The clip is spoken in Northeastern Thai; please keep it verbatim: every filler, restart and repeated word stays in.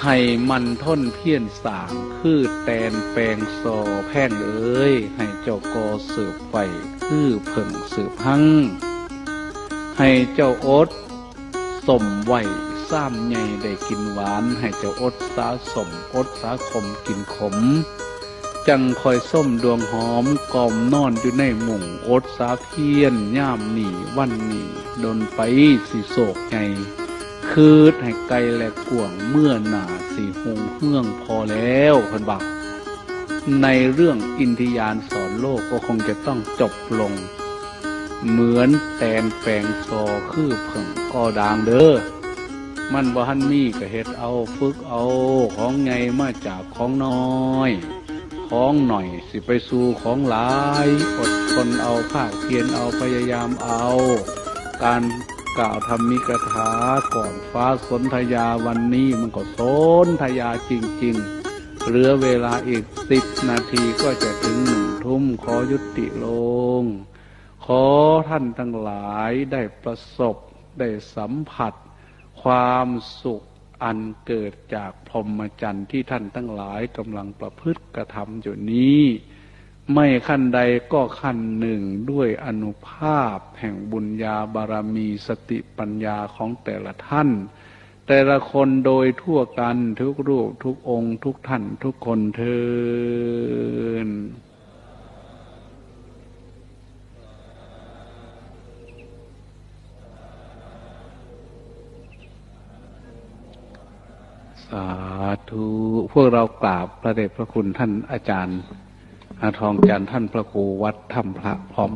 ให้มันทนเพียรสร้างคือแตนแปงซอ แพงเอ๋ย ให้เจ้าก่อสืบไว้คือเผิ่งสืบฮัง ให้เจ้าอดส้มไว้ซ้ำใหญ่ได้กินหวาน ให้เจ้าอดสาส้มอดสาขมกินขม จั่งค่อยส้มดวงหอมกอมนอนอยู่ในมุ้ง อดสาเพียรยามนี้วันนี้ดนไปสิโศกใหญ่ คืดให้ไกลและกว้าง เมื่อหน้าสิฮุงเฮืองพอแล้ว เพิ่นว่า ในเรื่องอินทรียานุสรณ์โลกก็คงจะต้องจบลง เหมือนแตนแปงซอคือเผิ่งกอดางเด้อ มันบ่ทันมีก็เฮ็ดเอา ฝึกเอา ของใหญ่มาจากของน้อย ของหน่อยสิไปสู่ของหลาย อดทนเอา ภาคเพียรเอา พยายามเอา การกล่าวธรรมิกถาก่อนฟ้าสนธยาวันนี้ มันก็สนธยาจริงๆ เหลือเวลาอีกสิบนาทีก็จะถึงหนึ่งทุ่ม ขอยุติลง ขอท่านทั้งหลายได้ประสบ ได้สัมผัส ความสุขอันเกิดจากพรหมจรรย์ที่ท่านทั้งหลายกำลังประพฤติกระทำอยู่นี้ ไม่ขั้นใดก็ขั้นหนึ่ง ด้วยอานุภาพแห่งบุญญาบารมีสติปัญญาของแต่ละท่าน แต่ละคนโดยทั่วกัน ทุกรูปทุกองค์ทุกท่านทุกคนเทอญ สาธุ พวกเรากราบพระเดชพระคุณท่านอาจารย์อาทองจันทร์ ท่านพระครูวัดถ้ำพระพร้อม